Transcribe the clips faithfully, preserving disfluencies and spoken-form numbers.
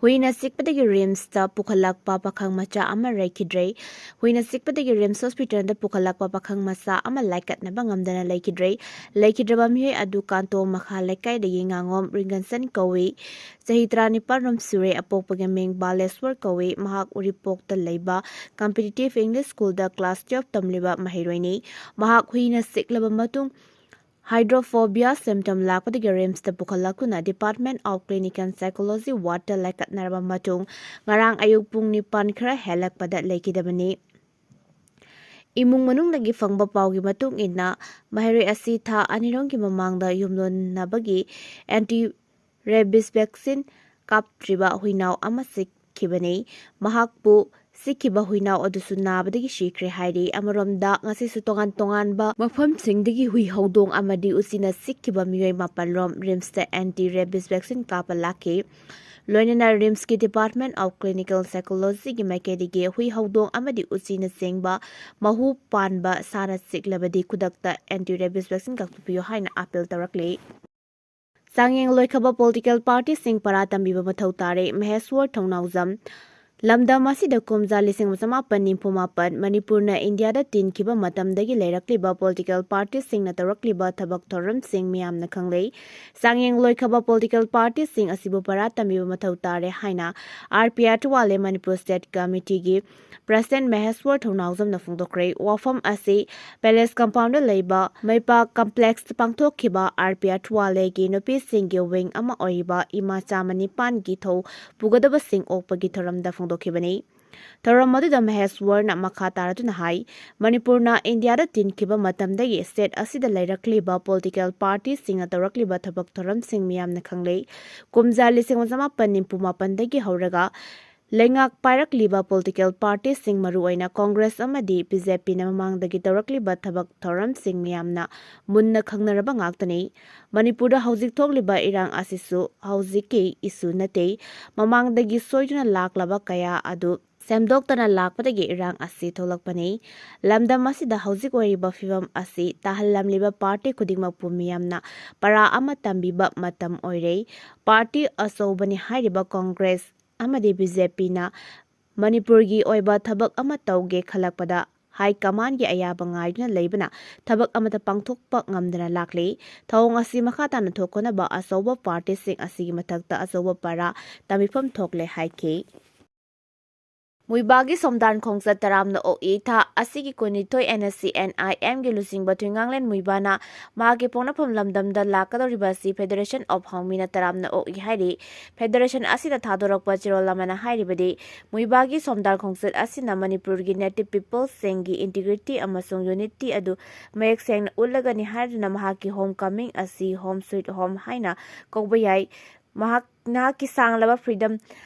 ꯍꯨꯏꯅ ꯆꯤꯛꯄꯗꯒꯤ ꯔꯤꯝꯁꯇ ꯄꯨꯈꯠꯂꯛꯄ ꯄꯥꯈꯪ ꯃꯆꯥ ꯑꯃ ꯂꯩꯈꯤꯗ꯭ꯔꯦ꯫ ꯍꯨꯏꯅ ꯆꯤꯛꯄꯗꯒꯤ ꯔꯤꯝꯁ ꯍꯣꯁꯄꯤꯇꯥꯜꯗ ꯄꯨꯈꯠꯂꯛꯄ ꯄꯥꯈꯪ ꯃꯆꯥ ꯑꯃ ꯂꯥꯏꯀꯠꯅꯕ ꯉꯝꯗꯅ ꯂꯩꯈꯤꯗ꯭ꯔꯦ꯫ ꯂꯩꯈꯤꯗ꯭ꯔꯕ ꯃꯤꯑꯣꯏ ꯑꯗꯨ ꯀꯥꯟꯇꯣ ꯃꯈꯥ ꯂꯩꯀꯥꯏꯗꯒꯤ ꯉꯥꯉꯣꯝ ꯔꯤꯡꯒꯟꯁꯟ ꯀꯧꯏ꯫ ꯆꯍꯤ ꯇꯔꯥꯅꯤꯄꯥꯟ ꯔꯣꯝ ꯁꯨꯔꯦ꯫ ꯑꯄꯣꯛꯄꯒꯤ ꯃꯤꯡ ꯕꯥꯂꯦꯁ꯭ꯋꯔ ꯀꯧꯏ꯫ ꯃꯍꯥꯛ ꯎꯔꯤꯄꯣꯛꯇ ꯂꯩꯕ Competitive English Schoolꯗ class twelve ꯇꯝꯂꯤꯕ ꯃꯍꯩꯔꯣꯏꯅꯤ꯫ ꯃꯍꯥꯛ ꯍꯨꯏꯅ ꯆꯤꯛꯂꯕ ꯃꯇꯨꯡ hydrophobia symptom ꯂꯥꯛꯄꯗꯒꯤ ꯔꯤꯝꯁꯇ ꯄꯨꯈꯠꯂꯛꯇꯨꯅ Department of Clinical Psychology wardꯇ ꯂꯥꯏꯀꯠꯅꯔꯕ ꯃꯇꯨꯡ ꯉꯔꯥꯡ ꯑꯌꯨꯛ ꯄꯨꯡ ꯅꯤꯄꯥꯟ ꯈꯔ ꯍꯦꯜꯂꯛꯄꯗ ꯂꯩꯈꯤꯗꯕꯅꯤ꯫ ꯏꯃꯨꯡ ꯃꯅꯨꯡꯗꯒꯤ ꯐꯪꯕ ꯄꯥꯎꯒꯤ ꯃꯇꯨꯡ ꯏꯟꯅ, ꯃꯍꯩꯔꯣꯏ ꯑꯁꯤ ꯊꯥ ꯑꯅꯤꯔꯣꯝꯒꯤ ꯃꯃꯥꯡꯗ ꯌꯨꯝꯂꯣꯟꯅꯕꯒꯤ anti rabies vaccine ꯀꯥꯞꯇ꯭ꯔꯤꯕ ꯍꯨꯏꯅꯥꯎ ꯑꯃ ꯆꯤꯛꯈꯤꯕꯅꯤ꯫ ꯃꯍꯥꯛꯄꯨ ꯆꯤꯛꯈꯤꯕ ꯍꯨꯏꯅꯥꯎ ꯑꯗꯨꯁꯨ ꯅꯥꯕꯗꯒꯤ ꯁꯤꯈ꯭ꯔꯦ ꯍꯥꯏꯔꯤ꯫ ꯑꯃꯔꯣꯝꯗ, ꯉꯁꯤꯁꯨ ꯇꯣꯉꯥꯟ ꯇꯣꯉꯥꯟꯕ ꯃꯐꯝꯁꯤꯡꯗꯒꯤ ꯍꯨꯏ ꯍꯧꯗꯣꯡ ꯑꯃꯗꯤ ꯎꯆꯤꯅ ꯆꯤꯛꯈꯤꯕ ꯃꯤꯑꯣꯏ ꯃꯥꯄꯜ ꯔꯣꯝ ꯔꯤꯝꯁꯇ anti rabies vaccine ꯀꯥꯞꯄ ꯂꯥꯛꯈꯤ꯫ ꯂꯣꯏꯅꯅ ꯔꯤꯝꯁꯀꯤ Department of Clinical Psychologyꯒꯤ ꯃꯥꯏꯀꯩꯗꯒꯤ ꯍꯨꯏ ꯍꯧꯗꯣꯡ ꯑꯃꯗꯤ ꯎꯆꯤꯅꯆꯤꯡꯕ ꯃꯍꯨ ꯄꯥꯟꯕ ꯁꯥꯅ ꯆꯤꯛꯂꯕꯗꯤ ꯈꯨꯗꯛꯇ anti rabies vaccine ꯀꯥꯞꯊꯣꯛꯄꯤꯌꯨ ꯍꯥꯏꯅ appeal ꯇꯧꯔꯛꯂꯤ꯫ ꯆꯥꯡꯌꯦꯡ ꯂꯣꯏꯈ꯭ꯔꯕ political partyꯁꯤꯡ ꯄꯔꯥ ꯇꯝꯕꯤꯕ ꯃꯊꯧ ꯇꯥꯔꯦ, ꯃꯍꯦꯁ꯭ꯋꯔ ꯊꯧꯅꯥꯎꯖꯝ꯫ ꯂꯝꯗꯝ ꯑꯁꯤꯗ ꯀꯨꯝꯖꯥ ꯂꯤꯁꯤꯡ ꯑꯃ ꯆꯃꯥꯄꯟ ꯅꯤꯐꯨ ꯃꯥꯄꯟ ꯃꯅꯤꯄꯨꯔꯅ ꯏꯟꯗꯤꯌꯥꯗ ꯇꯤꯟꯈꯤꯕ ꯃꯇꯝꯗꯒꯤ ꯂꯩꯔꯛꯂꯤꯕ political partyꯁꯤꯡꯅ ꯇꯧꯔꯛꯂꯤꯕ ꯊꯕꯛ ꯊꯧꯔꯝꯁꯤꯡ ꯃꯤꯌꯥꯝꯅ ꯈꯪꯂꯦ꯫ ꯆꯥꯡꯌꯦꯡ ꯂꯣꯏꯈ꯭ꯔꯕ political partyꯁꯤꯡ ꯑꯁꯤꯕꯨ ꯄꯔꯥ ꯇꯝꯕꯤꯕ ꯃꯊꯧ ꯇꯥꯔꯦ ꯍꯥꯏꯅ R P Athawale, Manipur State Committeeꯒꯤ President ꯃꯍꯦꯁ꯭ꯋꯔ ꯊꯧꯅꯥꯎꯖꯝꯅ ꯐꯣꯡꯗꯣꯛꯈ꯭ꯔꯦ꯫ ꯋꯥꯐꯝ ꯑꯁꯤ Palace Compoundꯗ ꯂꯩꯕ ꯃꯩꯄꯥꯛ Complexꯇ ꯄꯥꯡꯊꯣꯛꯈꯤꯕ R P Athawaleꯒꯤ ꯅꯨꯄꯤꯁꯤꯡꯒꯤ wing ꯑꯃ ꯑꯣꯏꯔꯤꯕ ꯏꯃꯥ ꯆꯥꯃ ꯅꯤꯄꯥꯟꯒꯤ ꯊꯧ ꯄꯨꯒꯗꯕꯁꯤꯡ ꯑꯣꯛꯄꯒꯤ ꯊꯧꯔꯝꯗ ꯐꯣꯡꯗꯣꯛꯈꯤꯕꯅꯤ꯫ ꯊꯧꯔꯝ ꯑꯗꯨꯗ ꯃꯍꯦꯁ꯭ꯋꯔꯅ ꯃꯈꯥ ꯇꯥꯔꯗꯨꯅ ꯍꯥꯏ, ꯃꯅꯤꯄꯨꯔꯅ ꯏꯟꯗꯤꯌꯥꯗ ꯇꯤꯟꯈꯤꯕ ꯃꯇꯝꯗꯒꯤ state ꯑꯁꯤꯗ ꯂꯩꯔꯛꯂꯤꯕ political partyꯁꯤꯡꯅ ꯇꯧꯔꯛꯂꯤꯕ ꯊꯕꯛ ꯊꯧꯔꯝꯁꯤꯡ ꯃꯤꯌꯥꯝꯅ ꯈꯪꯂꯦ꯫ ꯀꯨꯝꯖꯥ ꯂꯤꯁꯤꯡ ꯑꯃ ꯆꯃꯥꯄꯟ ꯅꯤꯐꯨ ꯃꯥꯄꯟꯗꯒꯤ ꯍꯧꯔꯒ ꯂꯩꯉꯥꯛ ꯄꯥꯏꯔꯛꯂꯤꯕ political partyꯁꯤꯡ, ꯃꯔꯨꯑꯣꯏꯅ Congress ꯑꯃꯗꯤ BJPꯅ ꯃꯃꯥꯡꯗꯒꯤ ꯇꯧꯔꯛꯂꯤꯕ ꯊꯕꯛ ꯊꯧꯔꯝꯁꯤꯡ ꯃꯤꯌꯥꯝꯅ ꯃꯨꯟꯅ ꯈꯪꯅꯔꯕ ꯉꯥꯛꯇꯅꯤ꯫ ꯃꯅꯤꯄꯨꯔꯗ ꯍꯧꯖꯤꯛ ꯊꯣꯛꯂꯤꯕ ꯏꯔꯥꯡ ꯑꯁꯤꯁꯨ ꯍꯧꯖꯤꯛꯀꯤ issue ꯅꯠꯇꯦ꯫ ꯃꯃꯥꯡꯗꯒꯤ ꯁꯣꯏꯗꯨꯅ ꯂꯥꯛꯂꯕ ꯀꯌꯥ ꯑꯗꯨ ꯁꯦꯝꯗꯣꯛꯇꯅ ꯂꯥꯛꯄꯗꯒꯤ ꯏꯔꯥꯡ ꯑꯁꯤ ꯊꯣꯛꯂꯛꯄꯅꯤ꯫ ꯂꯝꯗꯝ ꯑꯁꯤꯗ ꯍꯧꯖꯤꯛ ꯑꯣꯏꯔꯤꯕ ꯐꯤꯕꯝ ꯑꯁꯤ ꯇꯥꯍꯜꯂꯝꯂꯤꯕ ꯄꯥꯔꯇꯤ ꯈꯨꯗꯤꯡꯃꯛꯄꯨ ꯃꯤꯌꯥꯝꯅ ꯄꯔꯥ ꯑꯃ ꯇꯝꯕꯤꯕ ꯃꯇꯝ ꯑꯣꯏꯔꯦ꯫ ꯄꯥꯔꯇꯤ ꯑꯆꯧꯕꯅꯤ ꯍꯥꯏꯔꯤꯕ ꯀꯣꯡꯒ꯭ꯔꯦꯁ ꯑꯃꯗꯤ ꯕꯤ ꯖꯦ ꯄꯤꯅ ꯃꯅꯤꯄꯨꯔꯒꯤ ꯑꯣꯏꯕ ꯊꯕꯛ ꯑꯃ ꯇꯧꯒꯦ ꯈꯜꯂꯛꯄꯗ ꯍꯥꯏ ꯀꯃꯥꯟꯒꯤ ꯑꯌꯥꯕ ꯉꯥꯏꯗꯨꯅ ꯂꯩꯕꯅ ꯊꯕꯛ ꯑꯃꯠꯇ ꯄꯥꯡꯊꯣꯛꯄ ꯉꯝꯗꯅ ꯂꯥꯛꯂꯤ꯫ ꯊꯧꯑꯣꯡ ꯑꯁꯤ ꯃꯈꯥ ꯇꯥꯅ ꯊꯣꯛꯅꯅꯕ ꯑꯆꯧꯕ ꯄꯥꯔꯇꯤꯁꯤꯡ ꯑꯁꯤꯒꯤ ꯃꯊꯛꯇ ꯑꯆꯧꯕ ꯄꯔꯥ ꯇꯝꯕꯤꯐꯝ ꯊꯣꯛꯂꯦ ꯍꯥꯏꯈꯤ꯫ ꯃꯨꯏꯕꯥꯒꯤ ꯁꯣꯝꯗꯥꯟ ꯈꯣꯡꯆꯠ ꯇꯔꯥꯝꯅ ꯑꯣꯛꯏ꯫ ꯊꯥ ꯑꯁꯤꯒꯤ ꯀꯨꯟꯅꯤꯊꯣꯏ ꯑꯦꯟ ꯑꯦꯁ ꯁꯤ ꯑꯦꯟ ꯑꯥꯏ ꯑꯦꯝꯒꯤ ꯂꯨꯆꯤꯡꯕ ꯊꯣꯏꯉꯥꯡꯂꯦꯟ ꯃꯨꯏꯕꯥꯅ ꯃꯍꯥꯛꯀꯤ ꯄꯣꯛꯅꯐꯝ ꯂꯝꯗꯝꯗ ꯂꯥꯛꯀꯗꯧꯔꯤꯕ ꯑꯁꯤ Federation of ꯍꯥꯎꯃꯤꯅ ꯇꯔꯥꯝꯅ ꯑꯣꯛꯏ ꯍꯥꯏꯔꯤ꯫ ꯐꯦꯗꯔꯦꯁꯟ ꯑꯁꯤꯅ ꯊꯥꯗꯣꯔꯛꯄ ꯆꯦꯔꯣꯜ ꯑꯃꯅ ꯍꯥꯏꯔꯤꯕꯗꯤ, ꯃꯨꯏꯕꯥꯒꯤ ꯁꯣꯝꯗꯥꯟ ꯈꯣꯡꯆꯠ ꯑꯁꯤꯅ ꯃꯅꯤꯄꯨꯔꯒꯤ native peopleꯁꯤꯡꯒꯤ integrity ꯑꯃꯁꯨꯡ unity ꯑꯗꯨ ꯃꯌꯦꯛ ꯁꯦꯡꯅ ꯎꯠꯂꯒꯅꯤ ꯍꯥꯏꯗꯨꯅ ꯃꯍꯥꯛꯀꯤ home coming ꯑꯁꯤ Home Sweet Home ꯍꯥꯏꯅ ꯀꯧꯕ ꯌꯥꯏ꯫ ꯃꯍꯥꯛ, ꯅꯍꯥꯛꯀꯤ ꯁꯥꯡꯂꯕ freedom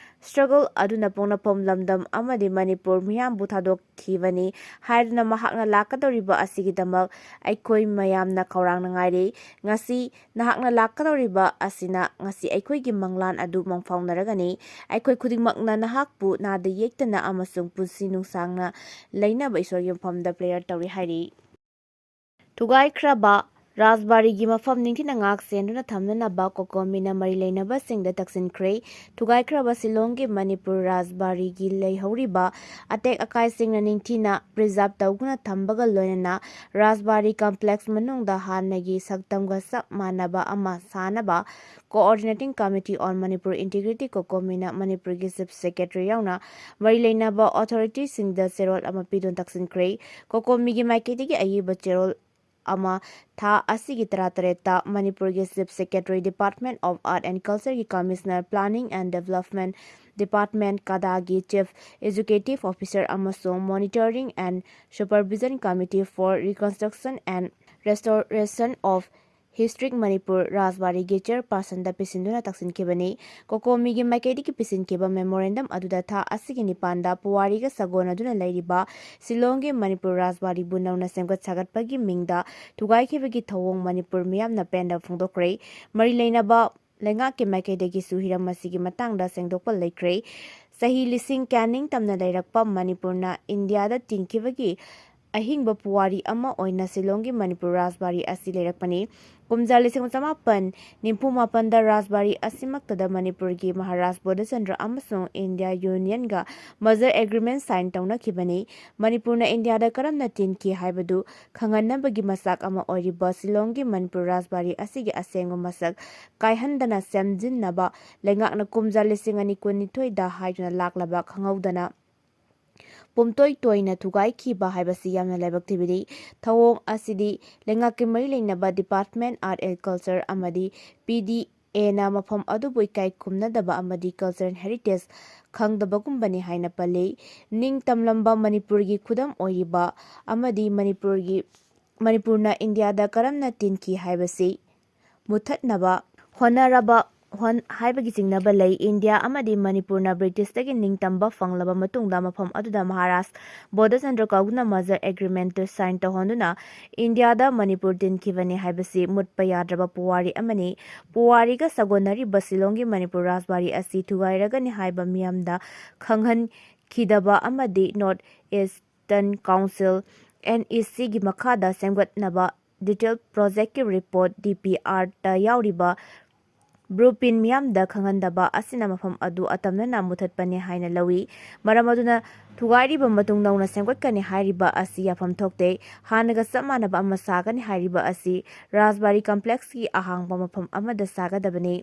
struggle ꯑꯗꯨꯅ ꯄꯣꯛꯅꯐꯝ ꯂꯝꯗꯝ ꯑꯃꯗꯤ ꯃꯅꯤꯄꯨꯔ ꯃꯤꯌꯥꯝꯕꯨ ꯊꯥꯗꯣꯛꯈꯤꯕꯅꯤ ꯍꯥꯏꯗꯨꯅ ꯃꯍꯥꯛꯅ ꯂꯥꯛꯀꯗꯧꯔꯤꯕ ꯑꯁꯤꯒꯤꯗꯃꯛ ꯑꯩꯈꯣꯏ ꯃꯌꯥꯝꯅ ꯈꯧꯔꯥꯡꯅ ꯉꯥꯏꯔꯤ꯫ ꯉꯁꯤ ꯅꯍꯥꯛꯅ ꯂꯥꯛꯀꯗꯧꯔꯤꯕ ꯑꯁꯤꯅ ꯉꯁꯤ ꯑꯩꯈꯣꯏꯒꯤ ꯃꯪꯂꯥꯟ ꯑꯗꯨ ꯃꯪꯐꯥꯎꯅꯔꯒꯅꯤ꯫ ꯑꯩꯈꯣꯏ ꯈꯨꯗꯤꯡꯃꯛꯅ ꯅꯍꯥꯛꯄꯨ ꯅꯥꯗ ꯌꯦꯛꯇꯅ ꯑꯃꯁꯨꯡ ꯄꯨꯟꯁꯤ ꯅꯨꯡꯁꯥꯡꯅ ꯂꯩꯅꯕ ꯏꯁꯣꯔꯒꯤ ꯃꯐꯝꯗ prayer ꯇꯧꯔꯤ ꯍꯥꯏꯔꯤ꯫ ꯊꯨꯒꯥꯏꯈ꯭ꯔꯕ ꯔꯥꯖꯕꯥꯔꯤꯒꯤ ꯃꯐꯝ ꯅꯤꯡꯊꯤꯅ ꯉꯥꯛ ꯁꯦꯟꯗꯨꯅ ꯊꯝꯅꯅꯕ ꯀꯣꯀꯣꯃꯤꯅ ꯃꯔꯤ ꯂꯩꯅꯕꯁꯤꯡꯗ ꯇꯛꯁꯤꯟꯈ꯭ꯔꯦ꯫ ꯊꯨꯒꯥꯏꯈ꯭ꯔꯕ ꯁꯤꯂꯣꯡꯒꯤ ꯃꯅꯤꯄꯨꯔ ꯔꯥꯖꯕꯥꯔꯤꯒꯤ ꯂꯩꯍꯧꯔꯤꯕ ꯑꯇꯦꯛ ꯑꯀꯥꯏꯁꯤꯡꯅ ꯅꯤꯡꯊꯤꯅ preserve ꯇꯧꯗꯨꯅ ꯊꯝꯕꯒ ꯂꯣꯏꯅꯅ ꯔꯥꯖꯕꯥꯔꯤ complex ꯃꯅꯨꯡꯗ ꯍꯥꯟꯅꯒꯤ ꯁꯛꯇꯝꯒ ꯆꯞ ꯃꯥꯟꯅꯕ ꯑꯃ ꯁꯥꯅꯕ Coordinating Committee on Manipur Integrity ꯀꯣꯀꯣꯃꯤꯅ ꯃꯅꯤꯄꯨꯔꯒꯤ Chief Secretary ꯌꯥꯎꯅ ꯃꯔꯤ ꯂꯩꯅꯕ authorityꯁꯤꯡꯗ ꯆꯦꯔꯣꯜ ꯑꯃ ꯄꯤꯗꯨꯅ ꯇꯛꯁꯤꯟꯈ꯭ꯔꯦ꯫ ꯀꯣꯀꯣꯃꯤꯒꯤ ꯃꯥꯏꯀꯩꯗꯒꯤ ꯑꯏꯕ ꯆꯦꯔꯣꯜ ꯑꯃ ꯊꯥ ꯑꯁꯤꯒꯤ ꯇꯔꯥꯇꯔꯦꯠꯇ ꯃꯅꯤꯄꯨꯔꯒꯤ Chief Secretary, Department of Art and Cultureꯒꯤ Commissioner, Planning and Development Department, ꯀꯗꯥꯒꯤ Chief Executive Officer ꯑꯃꯁꯨꯡ Monitoring and Supervision Committee for Reconstruction and Restoration of Historic Manipur ꯔꯥꯖꯕꯥꯔꯤꯒꯤ chairpersonꯗ ꯄꯤꯁꯤꯟꯗꯨꯅ ꯇꯛꯁꯤꯟꯈꯤꯕꯅꯤ꯫ ꯀꯣꯀꯣꯃꯤꯒꯤ ꯃꯥꯏꯀꯩꯗꯒꯤ ꯄꯤꯁꯤꯟꯈꯤꯕ memorandum ꯑꯗꯨꯗ ꯊꯥ ꯑꯁꯤꯒꯤ ꯅꯤꯄꯥꯟꯗ ꯄꯨꯋꯥꯔꯤꯒ ꯁꯥꯒꯣꯟꯅꯗꯨꯅ ꯂꯩꯔꯤꯕ ꯁꯤꯂꯣꯡꯒꯤ ꯃꯅꯤꯄꯨꯔ ꯔꯥꯖꯕꯥꯔꯤꯕꯨ ꯅꯧꯅ ꯁꯦꯝꯒꯠ ꯁꯥꯒꯠꯄꯒꯤ ꯃꯤꯡꯗ ꯊꯨꯒꯥꯏꯈꯤꯕꯒꯤ ꯊꯧꯑꯣꯡ ꯃꯅꯤꯄꯨꯔ ꯃꯤꯌꯥꯝꯅ ꯄꯦꯟꯗꯕ ꯐꯣꯡꯗꯣꯛꯈ꯭ꯔꯦ꯫ ꯃꯔꯤ ꯂꯩꯅꯕ ꯂꯩꯉꯥꯛꯀꯤ ꯃꯥꯏꯀꯩꯗꯒꯤꯁꯨ ꯍꯤꯔꯝ ꯑꯁꯤꯒꯤ ꯃꯇꯥꯡꯗ ꯁꯦꯡꯗꯣꯛꯄ ꯂꯩꯈ꯭ꯔꯦ꯫ ꯆꯍꯤ ꯂꯤꯁꯤꯡ ꯀꯌꯥ ꯅꯤꯡꯇꯝꯅ ꯂꯩꯔꯛꯄ ꯃꯅꯤꯄꯨꯔꯅ ꯏꯟꯗꯤꯌꯥꯗ ꯇꯤꯟꯈꯤꯕꯒꯤ ꯑꯍꯤꯡꯕ ꯄꯨꯋꯥꯔꯤ ꯑꯃ ꯑꯣꯏꯅ ꯁꯤꯂꯣꯡꯒꯤ ꯃꯅꯤꯄꯨꯔ ꯔꯥꯖꯕꯥꯔꯤ ꯑꯁꯤ ꯂꯩꯔꯛꯄꯅꯤ꯫ ꯀꯨꯝꯖꯥ ꯂꯤꯁꯤꯡ ꯆꯃꯥꯄꯟ ꯅꯤꯐꯨ ꯃꯥꯄꯟꯗ ꯔꯥꯖꯕꯥꯔꯤ ꯑꯁꯤꯃꯛꯇꯗ ꯃꯅꯤꯄꯨꯔꯒꯤ ꯃꯍꯥꯔꯥꯖ ꯕꯣꯙꯆꯟꯗ꯭ꯔ ꯑꯃꯁꯨꯡ ꯏꯟꯗꯤꯌꯥ ꯌꯨꯅꯤꯌꯟꯒ merger agreement sign ꯇꯧꯅꯈꯤꯕꯅꯤ꯫ ꯃꯅꯤꯄꯨꯔꯅ ꯏꯟꯗꯤꯌꯥꯗ ꯀꯔꯝꯅ ꯇꯤꯟꯈꯤ ꯍꯥꯏꯕꯗꯨ ꯈꯪꯍꯟꯅꯕꯒꯤ ꯃꯆꯥꯛ ꯑꯃ ꯑꯣꯏꯔꯤꯕ ꯁꯤꯂꯣꯡꯒꯤ ꯃꯅꯤꯄꯨꯔ ꯔꯥꯖꯕꯥꯔꯤ ꯑꯁꯤꯒꯤ ꯑꯁꯦꯡꯕ ꯃꯁꯛ ꯀꯥꯏꯍꯟꯗꯅ ꯁꯦꯝꯖꯤꯟꯅꯕ ꯂꯩꯉꯥꯛꯅ ꯀꯨꯝꯖꯥ ꯂꯤꯁꯤꯡ ꯑꯅꯤ ꯀꯨꯟꯅꯤꯊꯣꯏꯗ ꯍꯥꯏꯗꯨꯅ ꯂꯥꯛꯂꯕ ꯈꯪꯍꯧꯗꯅ ꯄꯨꯝꯇꯣꯏ ꯇꯣꯏꯅ ꯊꯨꯒꯥꯏꯈꯤꯕ ꯍꯥꯏꯕꯁꯤ ꯌꯥꯝꯅ ꯂꯥꯏꯕꯛ ꯊꯤꯕꯅꯤ꯫ ꯊꯧꯑꯣꯡ ꯑꯁꯤꯗꯤ ꯂꯩꯉꯥꯛꯀꯤ ꯃꯔꯤ ꯂꯩꯅꯕ Department Art and Culture ꯑꯃꯗꯤ P D A ꯅ ꯃꯐꯝ ꯑꯗꯨꯕꯨ ꯏꯀꯥꯏ ꯈꯨꯝꯅꯗꯕ ꯑꯃꯗꯤ cultural heritage ꯈꯪꯗꯕꯒꯨꯝꯕꯅꯤ ꯍꯥꯏꯅ ꯄꯜꯂꯤ꯫ ꯅꯤꯡꯇꯝꯂꯝꯕ ꯃꯅꯤꯄꯨꯔꯒꯤ ꯈꯨꯗꯝ ꯑꯣꯏꯔꯤꯕ ꯑꯃꯗꯤ ꯃꯅꯤꯄꯨꯔꯒꯤ, ꯃꯅꯤꯄꯨꯔꯅ ꯏꯟꯗꯤꯌꯥꯗ ꯀꯔꯝꯅ ꯇꯤꯟꯈꯤ ꯍꯥꯏꯕꯁꯤ ꯃꯨꯊꯠꯅꯕ ꯍꯣꯠꯅꯔꯕ ꯍꯣꯟ-, ꯍꯥꯏꯕꯒꯤ ꯆꯤꯡꯅꯕ ꯂꯩ꯫ ꯏꯟꯗꯤꯌꯥ ꯑꯃꯗꯤ ꯃꯅꯤꯄꯨꯔꯅ ꯕ꯭ꯔꯤꯇꯤꯁꯇꯒꯤ ꯅꯤꯡꯇꯝꯕ ꯐꯪꯂꯕ ꯃꯇꯨꯡꯗ ꯃꯐꯝ ꯑꯗꯨꯗ ꯃꯍꯥꯔꯥꯖ ꯕꯣꯙꯆꯟꯗ꯭ꯔ ꯀꯧꯗꯨꯅ merger agreement sign ꯇꯧꯍꯟꯗꯨꯅ ꯏꯟꯗꯤꯌꯥꯗ ꯃꯅꯤꯄꯨꯔ ꯇꯤꯟꯈꯤꯕꯅꯤ ꯍꯥꯏꯕꯁꯤ ꯃꯨꯠꯄ ꯌꯥꯗ꯭ꯔꯕ ꯄꯨꯋꯥꯔꯤ ꯑꯃꯅꯤ꯫ ꯄꯨꯋꯥꯔꯤꯒ ꯁꯥꯒꯣꯟꯅꯔꯤꯕ ꯁꯤꯂꯣꯡꯒꯤ ꯃꯅꯤꯄꯨꯔ ꯔꯥꯖꯕꯥꯔꯤ ꯑꯁꯤ ꯊꯨꯒꯥꯏꯔꯒꯅꯤ ꯍꯥꯏꯕ ꯃꯤꯌꯥꯝꯗ ꯈꯪꯍꯟꯈꯤꯗꯕ ꯑꯃꯗꯤ North Eastern Council, N E C ꯒꯤ ꯃꯈꯥꯗ ꯁꯦꯝꯒꯠꯅꯕ detail project ꯀꯤ report, D P R, ꯇ ꯌꯥꯎꯔꯤꯕ blueprint ꯃꯤꯌꯥꯝꯗ ꯈꯪꯍꯟꯗꯕ ꯑꯁꯤꯅ ꯃꯐꯝ ꯑꯗꯨ ꯑꯇꯝꯅꯅ ꯃꯨꯊꯠꯄꯅꯤ ꯍꯥꯏꯅ ꯂꯧꯏ꯫ ꯃꯔꯝ ꯑꯗꯨꯅ ꯊꯨꯒꯥꯏꯔꯤꯕ ꯃꯇꯨꯡ ꯅꯧꯅ ꯁꯦꯝꯒꯠꯀꯅꯤ ꯍꯥꯏꯔꯤꯕ ꯑꯁꯤ ꯌꯥꯐꯝ ꯊꯣꯛꯇꯦ꯫ ꯍꯥꯟꯅꯒ ꯆꯞ ꯃꯥꯟꯅꯕ ꯑꯃ ꯁꯥꯒꯅꯤ ꯍꯥꯏꯔꯤꯕ ꯑꯁꯤ ꯔꯥꯖꯕꯥꯔꯤ complex ꯀꯤ ꯑꯍꯥꯡꯕ ꯃꯐꯝ ꯑꯃꯗ ꯁꯥꯒꯗꯕꯅꯤ꯫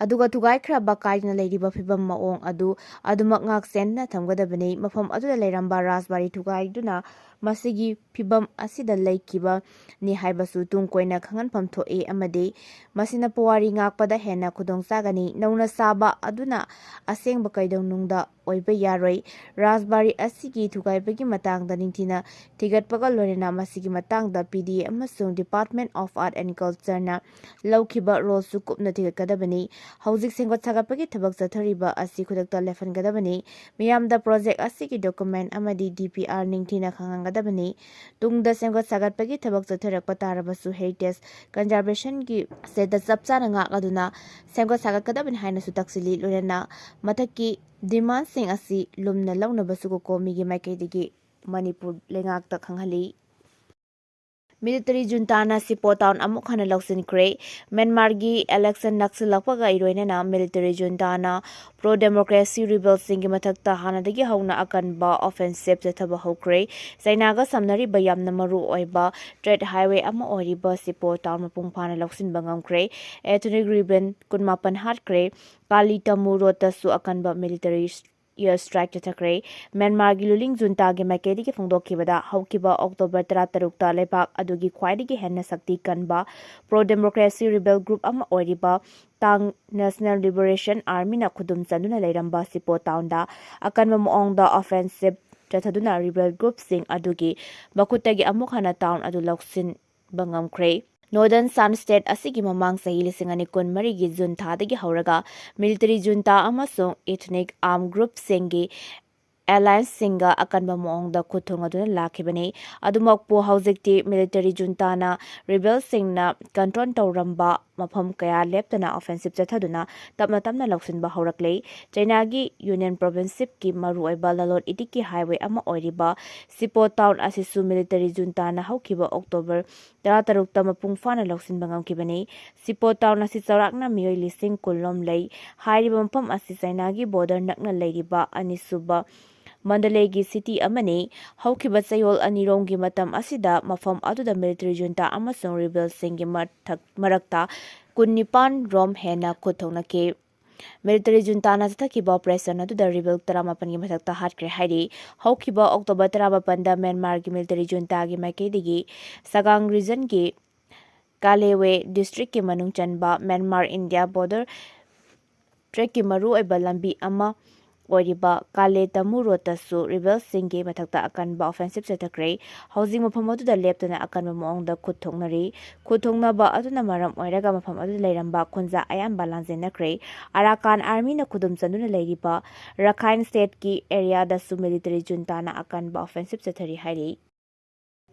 ꯑꯗꯨꯒ ꯊꯨꯒꯥꯏꯈ꯭ꯔꯕ ꯀꯥꯏꯗꯅ ꯂꯩꯔꯤꯕ ꯐꯤꯕꯝ ꯃꯑꯣꯡ ꯑꯗꯨ ꯑꯗꯨꯃꯛ ꯉꯥꯛ ꯁꯦꯟꯅ ꯊꯝꯒꯗꯕꯅꯤ꯫ ꯃꯐꯝ ꯑꯗꯨꯗ ꯂꯩꯔꯝꯕ ꯔꯥꯖꯕꯥꯔꯤ ꯊꯨꯒꯥꯏꯗꯨꯅ ꯃꯁꯤꯒꯤ ꯐꯤꯕꯝ ꯑꯁꯤꯗ ꯂꯩꯈꯤꯕꯅꯤ ꯍꯥꯏꯕꯁꯨ ꯇꯨꯡ ꯀꯣꯏꯅ ꯈꯪꯍꯟꯐꯝ ꯊꯣꯛꯏ ꯑꯃꯗꯤ ꯃꯁꯤꯅ ꯄꯨꯋꯥꯔꯤ ꯉꯥꯛꯄꯗ ꯍꯦꯟꯅ ꯈꯨꯗꯣꯡ ꯆꯥꯒꯅꯤ꯫ ꯅꯧꯅ ꯁꯥꯕ ꯑꯗꯨꯅ ꯑꯁꯦꯡꯕ ꯀꯩꯗꯧꯅꯨꯡꯗ ꯑꯣꯏꯕ ꯌꯥꯔꯣꯏ꯫ ꯔꯥꯖꯕꯥꯔꯤ ꯑꯁꯤꯒꯤ ꯊꯨꯒꯥꯏꯕꯒꯤ ꯃꯇꯥꯡꯗ ꯅꯤꯡꯊꯤꯅ ꯊꯤꯒꯠꯄꯒ ꯂꯣꯏꯅꯅ ꯃꯁꯤꯒꯤ ꯃꯇꯥꯡꯗ P D A ꯑꯃꯁꯨꯡ Department of Art and Culture ꯅ ꯂꯧꯈꯤꯕ role ꯁꯨ ꯀꯨꯞꯅ ꯊꯤꯒꯠꯀꯗꯕꯅꯤ꯫ ꯍꯧꯖꯤꯛ ꯁꯦꯝꯒꯠ ꯁꯥꯒꯠꯄꯒꯤ ꯊꯕꯛ ꯆꯠꯊꯔꯤꯕ ꯑꯁꯤ ꯈꯨꯗꯛꯇ ꯂꯦꯞꯍꯟꯒꯗꯕꯅꯤ꯫ ꯃꯤꯌꯥꯝꯗ ꯄ꯭ꯔꯣꯖꯦꯛ ꯑꯁꯤꯒꯤ ꯗꯣꯀꯨꯃꯦꯟ ꯑꯃꯗꯤ ꯗꯤ ꯄꯤ ꯑꯥꯔ ꯅꯤꯡꯊꯤꯅ ꯈꯪꯍꯟꯒꯗꯕꯅꯤ꯫ ꯇꯨꯡꯗ ꯁꯦꯝꯒꯠ ꯁꯥꯒꯠꯄꯒꯤ ꯊꯕꯛ ꯆꯠꯊꯔꯛꯄ ꯇꯥꯔꯕꯁꯨ ꯍꯦꯔꯤꯇꯦꯖ ꯀꯟꯖꯥꯔꯕꯦꯁꯟꯒꯤ ꯁ꯭ꯇꯦꯇꯁ ꯆꯞ ꯆꯥꯅ ꯉꯥꯛꯂꯗꯨꯅ ꯁꯦꯝꯒꯠ ꯁꯥꯒꯠꯀꯗꯕꯅꯤ ꯍꯥꯏꯅꯁꯨ ꯇꯛꯁꯤꯜꯂꯤ꯫ ꯂꯣꯏꯅꯅ ꯃꯊꯛꯀꯤ ꯗꯤꯃꯥꯟꯁꯤꯡ ꯑꯁꯤ ꯂꯨꯝꯅ ꯂꯧꯅꯕꯁꯨ ꯀꯣꯀꯣꯃꯤꯒꯤ ꯃꯥꯏꯀꯩꯗꯒꯤ ꯃꯅꯤꯄꯨꯔ ꯂꯩꯉꯥꯛꯇ ꯈꯪꯍꯜꯂꯤ꯫ ꯃꯤꯂꯤꯇꯔꯤ ꯖꯨꯟꯇꯥꯅ ꯁꯤꯄꯣ ꯇꯥꯎꯟ ꯑꯃꯨꯛ ꯍꯟꯅ ꯂꯧꯁꯤꯟꯈ꯭ꯔꯦ꯫ ꯃ꯭ꯌꯥꯟꯃꯥꯔꯒꯤ ꯏꯂꯦꯛꯁꯟ ꯅꯛꯁꯤꯜꯂꯛꯄꯒ ꯏꯔꯣꯏꯅꯅ ꯃꯤꯂꯤꯇꯔꯤ ꯖꯨꯟꯇꯥꯅ ꯄ꯭ꯔꯣ ꯗꯦꯃꯣꯀ꯭ꯔꯦꯁꯤ ꯔꯤꯕꯦꯜꯁꯤꯡꯒꯤ ꯃꯊꯛꯇ ꯍꯥꯟꯅꯗꯒꯤ ꯍꯧꯅ ꯑꯀꯟꯕ ꯑꯣꯐꯦꯟꯁꯤꯞ ꯆꯠꯊꯕ ꯍꯧꯈ꯭ꯔꯦ꯫ ꯆꯥꯏꯅꯥꯒ ꯁꯝꯅꯔꯤꯕ ꯌꯥꯝꯅ ꯃꯔꯨ ꯑꯣꯏꯕ ꯇ꯭ꯔꯦꯗ ꯍꯥꯏꯋꯦ ꯑꯃ ꯑꯣꯏꯔꯤꯕ ꯁꯤꯄꯣ ꯇꯥꯎꯟ ꯃꯄꯨꯡ ꯐꯥꯅ ꯂꯧꯁꯤꯟꯕ ꯉꯝꯈ꯭ꯔꯦ꯫ ꯑꯦꯊꯅꯤꯛ ꯔꯤꯕꯦꯜ ꯀꯨꯟꯃꯥꯄꯟ ꯍꯥꯠꯈ꯭ꯔꯦ꯫ ꯀꯥꯂꯤ ꯇꯃꯨ ꯔꯣꯗꯇꯁꯨ ꯑꯀꯟꯕ ꯃꯤꯂꯤꯇꯔꯤ ꯏꯌꯔ ꯁ꯭ꯇ꯭ꯔꯥꯏꯛ ꯆꯠꯊꯈ꯭ꯔꯦ꯫ ꯃ꯭ꯌꯥꯟꯃꯥꯔꯒꯤ ꯔꯨꯂꯤꯡ ꯖꯨꯟꯇꯥꯒꯤ ꯃꯥꯏꯀꯩꯗꯒꯤ ꯐꯣꯡꯗꯣꯛꯈꯤꯕꯗ, ꯍꯧꯈꯤꯕ ꯑꯣꯛꯇꯣꯕꯔ ꯇꯔꯥꯇꯔꯨꯛꯇ ꯂꯩꯕꯥꯛ ꯑꯗꯨꯒꯤ ꯈ꯭ꯋꯥꯏꯗꯒꯤ ꯍꯦꯟꯅ ꯁꯛꯇꯤ ꯀꯟꯕ ꯄ꯭ꯔꯣ ꯗꯦꯃꯣꯀ꯭ꯔꯦꯁꯤ ꯔꯤꯕꯦꯜ ꯒ꯭ꯔꯨꯞ ꯑꯃ ꯑꯣꯏꯔꯤꯕ ꯇꯥꯡ ꯅꯦꯁꯅꯦꯜ ꯂꯤꯕꯔꯦꯁꯟ ꯑꯥꯔꯃꯤꯅ ꯈꯨꯗꯨꯝ ꯆꯟꯗꯨꯅ ꯂꯩꯔꯝꯕ ꯁꯤꯄꯣ ꯇꯥꯎꯟꯗ ꯑꯀꯟꯕ ꯃꯑꯣꯡꯗ ꯑꯣꯐꯦꯟꯁꯤꯞ ꯆꯠꯊꯗꯨꯅ ꯔꯤꯕꯦꯜ ꯒ꯭ꯔꯨꯞꯁꯤꯡ ꯑꯗꯨꯒꯤ ꯃꯈꯨꯠꯇꯒꯤ ꯑꯃꯨꯛ ꯍꯟꯅ ꯇꯥꯎꯟ ꯑꯗꯨ ꯂꯧꯁꯤꯟꯕ ꯉꯝꯈ꯭ꯔꯦ꯫ ꯅꯣꯔꯗꯔꯟ ꯁꯥꯟ ꯁ꯭ꯇꯦꯠ ꯑꯁꯤꯒꯤ ꯃꯃꯥꯡ ꯆꯍꯤ ꯂꯤꯁꯤꯡ ꯑꯅꯤ ꯀꯨꯟꯃꯔꯤꯒꯤ ꯖꯨꯟ ꯊꯥꯗꯒꯤ ꯍꯧꯔꯒ ꯃꯤꯂꯤꯇꯔꯤ ꯖꯨꯟꯇꯥ ꯑꯃꯁꯨꯡ ꯏꯊꯅꯤꯛ ꯑꯥꯔꯝ ꯒ꯭ꯔꯨꯞꯁꯤꯡꯒꯤ ꯑꯦꯂꯥꯏꯟꯁꯁꯤꯡꯒ ꯑꯀꯟꯕ ꯃꯑꯣꯡꯗ ꯈꯨꯠ ꯊꯣꯡꯅꯗꯨꯅ ꯂꯥꯛꯈꯤꯕꯅꯤ꯫ ꯑꯗꯨꯃꯛꯄꯨ ꯍꯧꯖꯤꯛꯇꯤ ꯃꯤꯂꯤꯇꯔꯤ ꯖꯨꯟꯇꯥꯅ ꯔꯤꯕꯦꯜꯁꯤꯡꯅ ꯀꯟꯇ꯭ꯔꯣꯜ ꯇꯧꯔꯝꯕ ꯃꯐꯝ ꯀꯌꯥ ꯂꯦꯞꯇꯅ ꯑꯣꯐꯦꯟꯁꯤꯞ ꯆꯠꯊꯗꯨꯅ ꯇꯞꯅ ꯇꯞꯅ ꯂꯧꯁꯤꯟꯕ ꯍꯧꯔꯛꯂꯦ꯫ ꯆꯥꯏꯅꯥꯒꯤ ꯌꯨꯅꯤꯌꯟ ꯄ꯭ꯔꯣꯚꯤꯟꯁꯤꯞꯀꯤ ꯃꯔꯨꯑꯣꯏꯕ ꯂꯂꯣꯟ ꯏꯇꯤꯛꯀꯤ ꯍꯥꯏꯋꯦ ꯑꯃ ꯑꯣꯏꯔꯤꯕ ꯁꯤꯄꯣ ꯇꯥꯎꯟ ꯑꯁꯤꯁꯨ ꯃꯤꯂꯤꯇꯔꯤ ꯖꯨꯟꯇꯥꯅ ꯍꯧꯈꯤꯕ ꯑꯣꯛꯇꯣꯕꯔ ꯇꯔꯥꯇꯔꯨꯛꯇ ꯃꯄꯨꯡ ꯐꯥꯅ ꯂꯧꯁꯤꯟꯕ ꯉꯝꯈꯤꯕꯅꯤ꯫ ꯁꯤꯄꯣ ꯇꯥꯎꯟ ꯑꯁꯤ ꯆꯥꯎꯔꯥꯛꯅ ꯃꯤꯑꯣꯏ ꯂꯤꯁꯤꯡ ꯀꯨꯟ ꯂꯣꯝ ꯂꯩ꯫ ꯍꯥꯏꯔꯤꯕ ꯃꯐꯝ ꯑꯁꯤ ꯆꯥꯏꯅꯥꯒꯤ ꯕꯣꯔꯗꯔ ꯅꯛꯅ ꯂꯩꯔꯤꯕ ꯑꯅꯤꯁꯨꯕ ꯃꯟꯗꯂꯦꯒꯤ ꯁꯤꯇꯤ ꯑꯃꯅꯤ꯫ ꯍꯧꯈꯤꯕ ꯆꯌꯣꯜ ꯑꯅꯤꯔꯣꯝꯒꯤ ꯃꯇꯝ ꯑꯁꯤꯗ ꯃꯐꯝ ꯑꯗꯨꯗ ꯃꯤꯂꯤꯇꯔꯤ ꯖꯨꯟꯇꯥ ꯑꯃꯁꯨꯡ ꯔꯤꯕꯦꯜꯁꯤꯡꯒꯤ ꯃꯊꯛ-, ꯃꯔꯛꯇ ꯀꯨꯟꯅꯤꯄꯥꯟ ꯔꯣꯝ ꯍꯦꯟꯅ ꯈꯨꯠ ꯊꯣꯛꯅꯈꯤ꯫ ꯃꯤꯂꯤꯇꯔꯤ ꯖꯨꯟꯇꯥꯅ ꯆꯠꯊꯈꯤꯕ ꯑꯣꯄꯔꯦꯁꯟ ꯑꯗꯨꯗ ꯔꯤꯕꯦꯜ ꯇꯔꯥꯃꯥꯄꯟꯒꯤ ꯃꯊꯛꯇ ꯍꯥꯠꯈ꯭ꯔꯦ ꯍꯥꯏꯔꯤ꯫ ꯍꯧꯈꯤꯕ ꯑꯣꯛꯇꯣꯕꯔ ꯇꯔꯥꯃꯥꯄꯟꯗ ꯃ꯭ꯌꯥꯟꯃꯥꯔꯒꯤ ꯃꯤꯂꯤꯇꯔꯤ ꯖꯨꯟꯇꯥꯒꯤ ꯃꯥꯏꯀꯩꯗꯒꯤ ꯁꯒꯥꯡ ꯔꯤꯖꯟꯒꯤ ꯀꯥꯂꯦꯋꯦ ꯗꯤꯁꯇ꯭ꯔꯤꯛꯀꯤ ꯃꯅꯨꯡ ꯆꯟꯕ ꯃ꯭ꯌꯥꯟꯃꯥꯔ ꯏꯟꯗꯤꯌꯥ ꯕꯣꯔꯗꯔ ꯇ꯭ꯔꯦꯛꯀꯤ ꯃꯔꯨꯑꯣꯏꯕ ꯂꯝꯕꯤ ꯑꯃ ꯑꯣꯏꯔꯤꯕ ꯀꯥꯂꯦ ꯇꯃꯨ ꯔꯣꯗꯇꯁꯨ ꯔꯤꯕꯦꯜꯁꯤꯡꯒꯤ ꯃꯊꯛꯇ ꯑꯀꯟꯕ ꯑꯣꯐꯦꯟꯁꯤꯞ ꯆꯠꯊꯈ꯭ꯔꯦ꯫ ꯍꯧꯖꯤꯛ ꯃꯐꯝ ꯑꯗꯨꯗ ꯂꯦꯞꯇꯅ ꯑꯀꯟꯕ ꯃꯑꯣꯡꯗ ꯈꯨꯠ ꯊꯣꯛꯅꯔꯤ꯫ ꯈꯨꯠ ꯊꯣꯛꯅꯕ ꯑꯗꯨꯅ ꯃꯔꯝ ꯑꯣꯏꯔꯒ ꯃꯐꯝ ꯑꯗꯨꯗ ꯂꯩꯔꯝꯕ ꯈꯨꯟꯖꯥ ꯑꯌꯥꯝꯕ ꯂꯥꯟꯖꯦꯟꯅꯈ꯭ꯔꯦ꯫ ꯑꯔꯥꯀꯥꯟ ꯑꯥꯔꯃꯤꯅ ꯈꯨꯗꯨꯝ ꯆꯟꯗꯨꯅ ꯂꯩꯔꯤꯕ ꯔꯈꯥꯏꯟ ꯁ꯭ꯇꯦꯠꯀꯤ ꯑꯦꯔꯤꯌꯥꯗꯁꯨ ꯃꯤꯂꯤꯇꯔꯤ ꯖꯨꯟꯇꯥꯅ ꯑꯀꯟꯕ ꯑꯣꯐꯦꯟꯁꯤꯞ ꯆꯠꯊꯔꯤ ꯍꯥꯏꯔꯤ꯫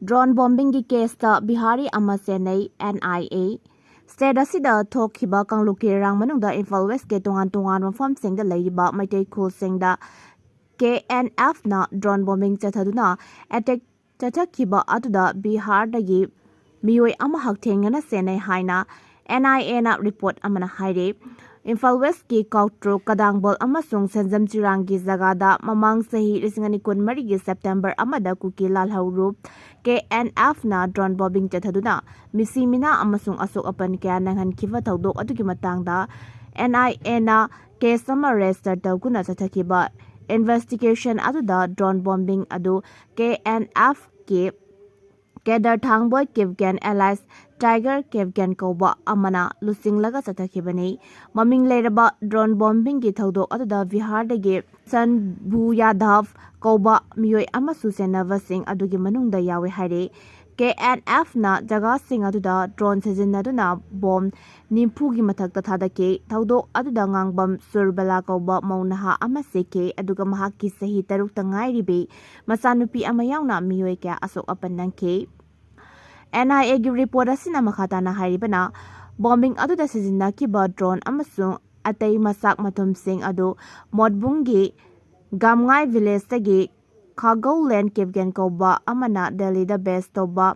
ꯗ꯭ꯔꯣꯟ ꯕꯣꯝꯕꯤꯡꯒꯤ ꯀꯦꯁꯇ ꯕꯤꯍꯥꯔꯤ ꯑꯃ ꯆꯦꯟꯅꯩ, ꯑꯦꯟ ꯑꯥꯏ ꯑꯦ꯫ ꯁ꯭ꯇꯦꯠ ꯑꯁꯤꯗ ꯊꯣꯛꯈꯤꯕ ꯀꯥꯡꯂꯨꯞꯀꯤ ꯏꯔꯥꯡ ꯃꯅꯨꯡꯗ ꯏꯝꯐꯥꯜ ꯋꯦꯁꯀꯤ ꯇꯣꯉꯥꯟ ꯇꯣꯉꯥꯟꯕ ꯃꯐꯝꯁꯤꯡꯗ ꯂꯩꯔꯤꯕ ꯃꯩꯇꯩ ꯈꯨꯜꯁꯤꯡꯗ ꯀꯦ ꯑꯦꯟ ꯑꯦꯐꯅ ꯗ꯭ꯔꯣꯟ ꯕꯣꯝꯕꯤꯡ ꯆꯠꯊꯗꯨꯅ ꯑꯦꯇꯦꯛ ꯆꯠꯊꯈꯤꯕ ꯑꯗꯨꯗ ꯕꯤꯍꯥꯔꯗꯒꯤ ꯃꯤꯑꯣꯏ ꯑꯃ ꯍꯛꯊꯦꯡꯅꯅ ꯆꯦꯟꯅꯩ ꯍꯥꯏꯅ ꯑꯦꯟ ꯑꯥꯏ ꯑꯦꯅ ꯔꯤꯄꯣꯔꯠ ꯑꯃꯅ ꯍꯥꯏꯔꯤ꯫ ꯏꯝꯐꯥꯜ ꯋꯦꯁꯀꯤ ꯀꯥꯎꯇ꯭ꯔꯨꯛ, ꯀꯗꯥꯡꯕꯣꯜ ꯑꯃꯁꯨꯡ ꯁꯦꯟꯖꯝ ꯆꯤꯔꯥꯡꯒꯤ ꯖꯒꯥꯗ ꯃꯃꯥꯡ ꯆꯍꯤ ꯂꯤꯁꯤꯡ ꯑꯅꯤ ꯀꯨꯟꯃꯔꯤꯒꯤ ꯁꯦꯞꯇꯦꯝꯕꯔ ꯑꯃꯗ ꯀꯨꯀꯤ ꯂꯥꯜꯍꯧ ꯒ꯭ꯔꯨꯞ ꯀꯦ ꯑꯦꯟ ꯑꯦꯐꯅ ꯗ꯭ꯔꯣꯟ ꯕꯣꯝꯕꯤꯡ ꯆꯠꯊꯗꯨꯅ ꯃꯤꯁꯤ ꯃꯤꯅꯥ ꯑꯃꯁꯨꯡ ꯑꯁꯣꯛ ꯑꯄꯟ ꯀꯌꯥ ꯅꯪꯍꯟꯈꯤꯕ ꯊꯧꯗꯣꯛ ꯑꯗꯨꯒꯤ ꯃꯇꯥꯡꯗ ꯑꯦꯟ ꯑꯥꯏ ꯑꯦꯅ ꯀꯦꯁ ꯑꯃ ꯔꯦꯖꯤꯁꯇꯔ ꯇꯧꯗꯨꯅ ꯆꯠꯊꯈꯤꯕ ꯏꯟꯚꯦꯁꯇꯤꯒꯦꯁꯟ ꯑꯗꯨꯗ ꯗ꯭ꯔꯣꯟ ꯕꯣꯝꯕꯤꯡ ꯑꯗꯨ ꯀꯦ and ꯑꯦꯐꯀꯤ cadre ꯊꯥꯡꯕꯣꯏ Kipgen alias tiger Kipgen ꯀꯧꯕ ꯑꯃꯅ ꯂꯨꯆꯤꯡꯂꯒ ꯆꯠꯊꯈꯤꯕꯅꯤ꯫ ꯃꯃꯤꯡ ꯂꯩꯔꯕ ꯗ꯭ꯔꯣꯟ ꯕꯣꯝꯕꯤꯡꯒꯤ ꯊꯧꯗꯣꯛ ꯑꯗꯨꯗ ꯕꯤꯍꯥꯔꯗꯒꯤ ꯁꯟꯚꯨ ꯌꯥꯗꯚ ꯀꯧꯕ ꯃꯤꯑꯣꯏ ꯑꯃꯁꯨ ꯆꯦꯟꯅꯕꯁꯤꯡ ꯑꯗꯨꯒꯤ ꯃꯅꯨꯡꯗ ꯌꯥꯎꯏ ꯍꯥꯏꯔꯤ꯫ ꯀꯦ ꯑꯦꯟ ꯑꯦꯐꯅ ꯖꯒꯥꯁꯤꯡ ꯑꯗꯨꯗ ꯗ꯭ꯔꯣꯟ ꯁꯤꯖꯤꯟꯅꯗꯨꯅ ꯕꯣꯝ ꯅꯤꯐꯨꯒꯤ ꯃꯊꯛꯇ ꯊꯥꯗꯈꯤ꯫ ꯊꯧꯗꯣꯛ ꯑꯗꯨꯗ ꯉꯥꯡꯕꯝ ꯁꯨꯔꯕꯂꯥ ꯀꯧꯕ ꯃꯧ ꯅꯍꯥ ꯑꯃ ꯁꯤꯈꯤ, ꯑꯗꯨꯒ ꯃꯍꯥꯛꯀꯤ ꯆꯍꯤ ꯇꯔꯨꯛꯇ ꯉꯥꯏꯔꯤꯕꯤ ꯃꯆꯥꯅꯨꯄꯤ ꯑꯃ ꯌꯥꯎꯅ ꯃꯤꯑꯣꯏ ꯀꯌꯥ ꯑꯁꯣꯛ ꯑꯄꯟ ꯅꯪꯈꯤ꯫ ꯑꯦꯟ ꯑꯥꯏ ꯑꯦꯒꯤ ꯔꯤꯄꯣꯔꯠ ꯑꯁꯤꯅ ꯃꯈꯥ ꯇꯥꯅ ꯍꯥꯏꯔꯤꯕꯅ, ꯕꯣꯝꯕꯤꯡ ꯑꯗꯨꯗ ꯁꯤꯖꯤꯟꯅꯈꯤꯕ ꯗ꯭ꯔꯣꯟ ꯑꯃꯁꯨꯡ ꯑꯇꯩ ꯃꯆꯥꯛ ꯃꯊꯨꯝꯁꯤꯡ ꯑꯗꯨ ꯃꯣꯠꯕꯨꯡꯒꯤ ꯒꯥꯝꯉꯥꯏ ꯚꯤꯂꯦꯖꯇꯒꯤ ꯈꯥꯒꯧꯂꯦꯟ ꯀꯦꯞꯒꯦꯟ ꯀꯧꯕ ꯑꯃꯅ ꯗꯦꯜꯂꯤꯗ ꯕꯦꯁ ꯇꯧꯕ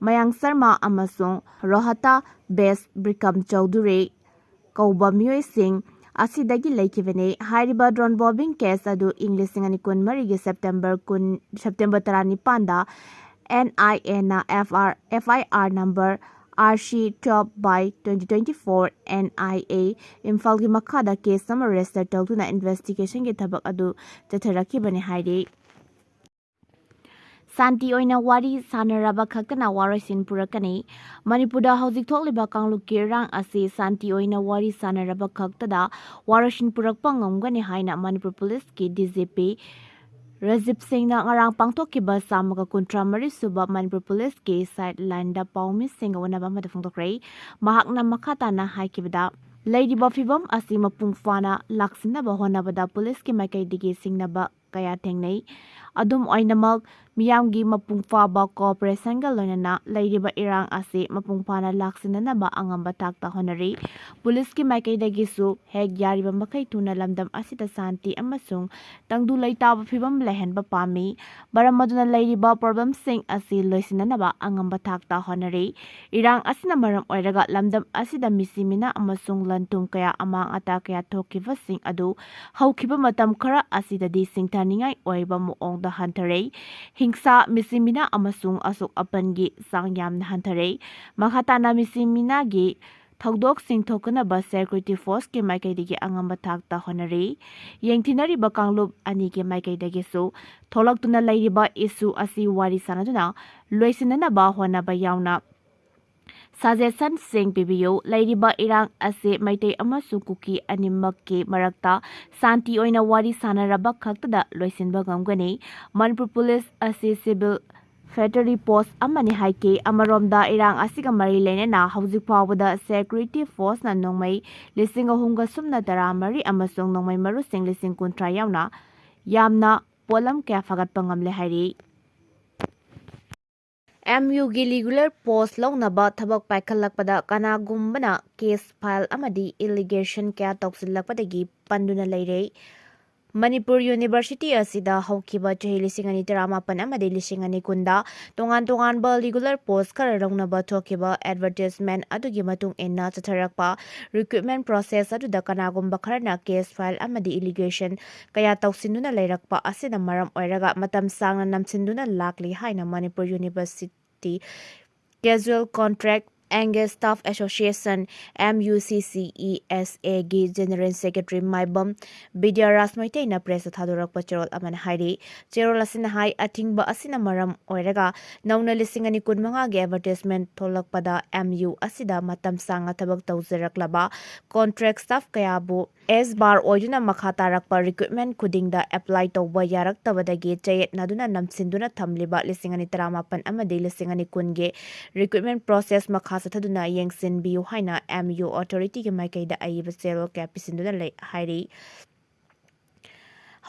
ꯃꯌꯥꯡ ꯁꯔꯃ ꯑꯃꯁꯨꯡ ꯔꯣꯍꯇꯥ ꯕꯦꯁ ꯕ꯭ꯔꯤꯀꯝ ꯆꯧꯙꯨꯔꯤ ꯀꯧꯕ ꯃꯤꯑꯣꯏꯁꯤꯡ ꯑꯁꯤꯗꯒꯤ ꯂꯩꯈꯤꯕꯅꯤ꯫ ꯍꯥꯏꯔꯤꯕ ꯗ꯭ꯔꯣꯟ ꯕꯣꯝꯕꯤꯡ ꯀꯦꯁ ꯑꯗꯨ ꯏꯪ ꯂꯤꯁꯤꯡ ꯑꯅꯤ ꯀꯨꯟꯃꯔꯤꯒꯤ ꯁꯦꯞꯇꯦꯝꯕꯔ ꯀꯨꯟ, ꯁꯦꯞꯇꯦꯝꯕꯔ ꯇꯔꯥꯅꯤꯄꯥꯟꯗ ꯑꯦꯟ ꯑꯥꯏ ꯑꯦꯅ F I R, F I R number R C twelve by twenty twenty four, N I A ꯏꯝꯐꯥꯜꯒꯤ ꯃꯈꯥꯗ ꯀꯦꯁ ꯑꯃ ꯔꯦꯖꯤꯁꯇꯔ ꯇꯧꯗꯨꯅ ꯏꯟꯚꯦꯁꯇꯤꯒꯦꯁꯟꯒꯤ ꯊꯕꯛ ꯑꯗꯨ ꯆꯠꯊꯔꯛꯈꯤꯕꯅꯤ ꯍꯥꯏꯔꯤ꯫ ꯁꯥꯟꯇꯤ ꯑꯣꯏꯅ ꯋꯥꯔꯤ ꯁꯥꯟꯅꯔꯕ ꯈꯛꯇꯅ ꯋꯥꯔꯣꯏꯁꯤꯟ ꯄꯨꯔꯛꯀꯅꯤ꯫ ꯃꯅꯤꯄꯨꯔꯗ ꯍꯧꯖꯤꯛ ꯊꯣꯛꯂꯤꯕ ꯀꯥꯡꯂꯨꯞꯀꯤ ꯏꯔꯥꯡ ꯑꯁꯤ ꯁꯥꯟꯇꯤ ꯑꯣꯏꯅ ꯋꯥꯔꯤ ꯁꯥꯟꯅꯔꯕ ꯈꯛꯇꯗ ꯋꯥꯔꯣꯏꯁꯤꯟ ꯄꯨꯔꯛꯄ ꯉꯝꯒꯅꯤ ꯍꯥꯏꯅ ꯃꯅꯤꯄꯨꯔ ꯄꯨꯂꯤꯁꯀꯤ ꯗꯤ ꯖꯤ ꯄꯤ ꯔꯥꯖꯤꯕ ꯁꯤꯡꯅ ꯉꯔꯥꯡ ꯄꯥꯡꯊꯣꯛꯈꯤꯕ ꯆꯥꯝꯃꯒ ꯀꯨꯟꯊ꯭ꯔꯥ ꯃꯔꯤ ꯁꯨꯕ ꯃꯅꯤꯄꯨꯔ ꯄꯨꯂꯤꯁꯀꯤ ꯁꯥꯏꯠ ꯂꯥꯏꯟꯗ ꯄꯥꯎꯃꯤꯁꯤꯡꯒ ꯎꯅꯕ ꯑꯃꯗ ꯐꯣꯡꯗꯣꯛꯈ꯭ꯔꯦ꯫ ꯃꯍꯥꯛꯅ ꯃꯈꯥ ꯇꯥꯅ ꯍꯥꯏꯈꯤꯕꯗ, ꯂꯩꯔꯤꯕ ꯐꯤꯕꯝ ꯑꯁꯤ ꯃꯄꯨꯡ ꯐꯥꯅ ꯂꯥꯛꯁꯤꯟꯅꯕ ꯍꯣꯠꯅꯕꯗ ꯄꯨꯂꯤꯁꯀꯤ ꯃꯥꯏꯀꯩꯗꯒꯤ ꯁꯤꯡꯅꯕ ꯀꯌꯥ ꯊꯦꯡꯅꯩ꯫ ꯑꯗꯨꯝ ꯑꯣꯏꯅꯃꯛ, ꯃꯤꯌꯥꯝꯒꯤ ꯃꯄꯨꯡ ꯐꯥꯕ ꯀꯣꯑꯣꯄꯔꯦꯁꯟꯒ ꯂꯣꯏꯅꯅ ꯂꯩꯔꯤꯕ ꯏꯔꯥꯡ ꯑꯁꯤ ꯃꯄꯨꯡ ꯐꯥꯅ ꯂꯥꯛꯁꯤꯟꯅꯅꯕ ꯑꯉꯝꯕ ꯊꯥꯛꯇ ꯍꯣꯠꯅꯔꯤ꯫ ꯄꯨꯂꯤꯁꯀꯤ ꯃꯥꯏꯀꯩꯗꯒꯤꯁꯨ ꯍꯦꯛ ꯌꯥꯔꯤꯕ ꯃꯈꯩ ꯊꯨꯅ ꯂꯝꯗꯝ ꯑꯁꯤꯗ ꯁꯥꯟꯇꯤ ꯑꯃꯁꯨꯡ ꯇꯪꯗꯨ ꯂꯩꯇꯥꯕ ꯐꯤꯕꯝ ꯂꯩꯍꯟꯕ ꯄꯥꯝꯃꯤ꯫ ꯃꯔꯝ ꯑꯗꯨꯅ ꯂꯩꯔꯤꯕ ꯄ꯭ꯔꯣꯕ꯭ꯂꯦꯝꯁꯤꯡ ꯑꯁꯤ ꯂꯣꯏꯁꯤꯟꯅꯅꯕ ꯑꯉꯝꯕ ꯊꯥꯛꯇ ꯍꯣꯠꯅꯔꯤ꯫ ꯏꯔꯥꯡ ꯑꯁꯤꯅ ꯃꯔꯝ ꯑꯣꯏꯔꯒ ꯂꯝꯗꯝ ꯑꯁꯤꯗ ꯃꯤꯁꯤ ꯃꯤꯅꯥ ꯑꯃꯁꯨꯡ ꯂꯟ ꯊꯨꯝ ꯀꯌꯥ, ꯑꯃꯥꯡ ꯑꯇꯥ ꯀꯌꯥ ꯊꯣꯛꯈꯤꯕꯁꯤꯡ ꯑꯗꯨ ꯍꯧꯈꯤꯕ ꯃꯇꯝ ꯈꯔ ꯑꯁꯤꯗꯗꯤ ꯁꯤꯡꯊꯥꯅꯤꯡꯉꯥꯏ ꯑꯣꯏꯕ ꯃꯑꯣꯡꯗ ꯍꯟꯊꯔꯦ꯫ ꯍꯤꯡꯁꯥ, ꯃꯤꯁꯤ ꯃꯤꯅꯥ ꯑꯃꯁꯨꯡ ꯑꯁꯣꯛ ꯑꯄꯟꯒꯤ ꯆꯥꯡ ꯌꯥꯝꯅ ꯍꯟꯊꯔꯦ꯫ ꯃꯈꯥ ꯇꯥꯅ ꯃꯤꯁꯤ ꯃꯤꯅꯥꯒꯤ ꯊꯧꯗꯣꯛꯁꯤꯡ ꯊꯣꯛꯇꯅꯕ ꯁꯦꯀ꯭ꯌꯨꯔꯤꯇꯤ ꯐꯣꯔꯁꯀꯤ ꯃꯥꯏꯀꯩꯗꯒꯤ ꯑꯉꯝꯕ ꯊꯥꯛꯇ ꯍꯣꯠꯅꯔꯤ꯫ ꯌꯦꯡꯊꯤꯅꯔꯤꯕ ꯀꯥꯡꯂꯨꯞ ꯑꯅꯤꯒꯤ ꯃꯥꯏꯀꯩꯗꯒꯤꯁꯨ ꯊꯣꯛꯂꯛꯇꯨꯅ ꯂꯩꯔꯤꯕ ꯏꯁꯨ ꯑꯁꯤ ꯋꯥꯔꯤ ꯁꯥꯟꯅꯗꯨꯅ ꯂꯣꯏꯁꯤꯟꯅꯅꯕ ꯍꯣꯠꯅꯕ ꯌꯥꯎꯅ ꯁꯖꯦꯁꯟꯁꯤꯡ ꯄꯤꯕꯤꯌꯨ꯫ ꯂꯩꯔꯤꯕ ꯏꯔꯥꯡ ꯑꯁꯤ ꯃꯩꯇꯩ ꯑꯃꯁꯨꯡ ꯀꯨꯀꯤ ꯑꯅꯤꯃꯛꯀꯤ ꯃꯔꯛꯇ ꯁꯥꯟꯇꯤ ꯑꯣꯏꯅ ꯋꯥꯔꯤ ꯁꯥꯟꯅꯔꯕ ꯈꯛꯇꯗ ꯂꯣꯏꯁꯤꯟꯕ ꯉꯝꯒꯅꯤ꯫ ꯃꯅꯤꯄꯨꯔ ꯄꯨꯂꯤꯁ ꯑꯁꯤ ꯁꯤꯚꯤꯜ ꯐꯦꯇꯔꯤ ꯄꯣꯁ ꯑꯃꯅꯤ ꯍꯥꯏꯈꯤ꯫ ꯑꯃꯔꯣꯝꯗ, ꯏꯔꯥꯡ ꯑꯁꯤꯒ ꯃꯔꯤ ꯂꯩꯅꯅ ꯍꯧꯖꯤꯛ ꯐꯥꯎꯕꯗ ꯁꯦꯀ꯭ꯌꯨꯔꯤꯇꯤ ꯐꯣꯔꯁꯅ ꯅꯣꯡꯃꯩ ꯂꯤꯁꯤꯡ ꯑꯍꯨꯝꯒ ꯁꯨꯞꯅ ꯇꯔꯥ ꯃꯔꯤ ꯑꯃꯁꯨꯡ ꯅꯣꯡꯃꯩ ꯃꯔꯨꯁꯤꯡ ꯂꯤꯁꯤꯡ ꯀꯨꯟꯊ꯭ꯔꯥ ꯌꯥꯎꯅ ꯌꯥꯝꯅ ꯄꯣꯠꯂꯝ ꯀꯌꯥ ꯐꯒꯠꯄ ꯉꯝꯂꯦ ꯍꯥꯏꯔꯤ꯫ ꯑꯦꯝ ꯌꯨꯒꯤ ꯔꯤꯒꯨꯂꯔ ꯄꯣꯁ ꯂꯧꯅꯕ ꯊꯕꯛ ꯄꯥꯏꯈꯠꯂꯛꯄꯗ ꯀꯅꯥꯒꯨꯝꯕꯅ ꯀꯦꯁ ꯐꯥꯏꯜ ꯑꯃꯗꯤ ꯑꯦꯂꯤꯒꯦꯁꯟ ꯀꯌꯥ ꯇꯧꯁꯤꯜꯂꯛꯄꯗꯒꯤ ꯄꯟꯗꯨꯅ ꯂꯩꯔꯦ꯫ ꯃꯅꯤꯄꯨꯔ ꯌꯨꯅꯤꯚꯔꯁꯤꯇꯤ ꯑꯁꯤꯗ ꯍꯧꯈꯤꯕ ꯆꯍꯤ ꯂꯤꯁꯤꯡ ꯑꯅꯤ ꯇꯔꯥꯃꯥꯄꯟ ꯑꯃꯗꯤ ꯂꯤꯁꯤꯡ ꯑꯅꯤ ꯀꯨꯟꯗ ꯇꯣꯉꯥꯟ ꯇꯣꯉꯥꯟꯕ ꯔꯤꯒꯨꯂꯔ ꯄꯣꯁ ꯈꯔ ꯂꯧꯅꯕ ꯊꯣꯛꯈꯤꯕ ꯑꯦꯗꯚꯔꯇꯤꯁꯃꯦꯟ ꯑꯗꯨꯒꯤ ꯃꯇꯨꯡ ꯏꯟꯅ ꯆꯠꯊꯔꯛꯄ ꯔꯤꯀ꯭ꯔꯨꯠꯃꯦꯟ ꯄ꯭ꯔꯣꯁꯦꯁ ꯑꯗꯨꯗ ꯀꯅꯥꯒꯨꯝꯕ ꯈꯔꯅ ꯀꯦꯁ ꯐꯥꯏꯜ ꯑꯃꯗꯤ ꯑꯦꯂꯤꯒꯦꯁꯟ ꯀꯌꯥ ꯇꯧꯁꯤꯟꯗꯨꯅ ꯂꯩꯔꯛꯄ ꯑꯁꯤꯅ ꯃꯔꯝ ꯑꯣꯏꯔꯒ ꯃꯇꯝ ꯁꯥꯡꯅ ꯅꯝꯁꯤꯟꯗꯨꯅ ꯂꯥꯛꯂꯤ ꯍꯥꯏꯅ Manipur university casual contract Angus Staff Association, M U C C E S A, ꯒꯤ General Secretary ꯃꯥꯏꯕꯝ ꯕꯤꯗ꯭ꯌꯥꯔꯥꯖ ꯃꯩꯇꯩꯅ press ꯇ ꯊꯥꯗꯣꯔꯛꯄ ꯆꯦꯔꯣꯜ ꯑꯃꯅ ꯍꯥꯏꯔꯤ꯫ ꯆꯦꯔꯣꯜ ꯑꯁꯤꯅ ꯍꯥꯏ, ꯑꯊꯤꯡꯕ ꯑꯁꯤꯅ ꯃꯔꯝ ꯑꯣꯏꯔꯒ ꯅꯧꯅ ꯂꯤꯁꯤꯡ ꯑꯅꯤ ꯀꯨꯟꯃꯉꯥꯒꯤ advertisement ꯊꯣꯛꯂꯛꯄꯗ M U ꯑꯁꯤꯗ ꯃꯇꯝ ꯁꯥꯡꯅ ꯊꯕꯛ ꯇꯧꯖꯔꯛꯂꯕ contract staff ꯀꯌꯥꯕꯨ S bar ꯑꯣꯏꯗꯨꯅ ꯃꯈꯥ ꯇꯥꯔꯛꯄ recruitment ꯈꯨꯗꯤꯡꯗ apply ꯇꯧꯕ ꯌꯥꯔꯛꯇꯕꯗꯒꯤ ꯆꯌꯦꯠꯅꯗꯨꯅ ꯅꯝꯁꯤꯟꯗꯨꯅ ꯊꯝꯂꯤꯕ ꯂꯤꯁꯤꯡ ꯑꯅꯤ ꯇꯔꯥꯃꯥꯄꯟ ꯑꯃꯗꯤ ꯂꯤꯁꯤꯡ ꯑꯅꯤ ꯀꯨꯟꯒꯤ recruitment process ꯃꯈꯥ ꯆꯠꯊꯗꯨꯅ ꯌꯦꯡꯁꯤꯟꯕꯤꯌꯨ ꯍꯥꯏꯅ M U authority ꯒꯤ ꯃꯥꯏꯀꯩꯗ ꯑꯏꯕ ꯆꯦꯔꯣꯜ ꯀꯌꯥ ꯄꯤꯁꯤꯟꯗꯨꯅ ꯂꯩ ꯍꯥꯏꯔꯤ꯫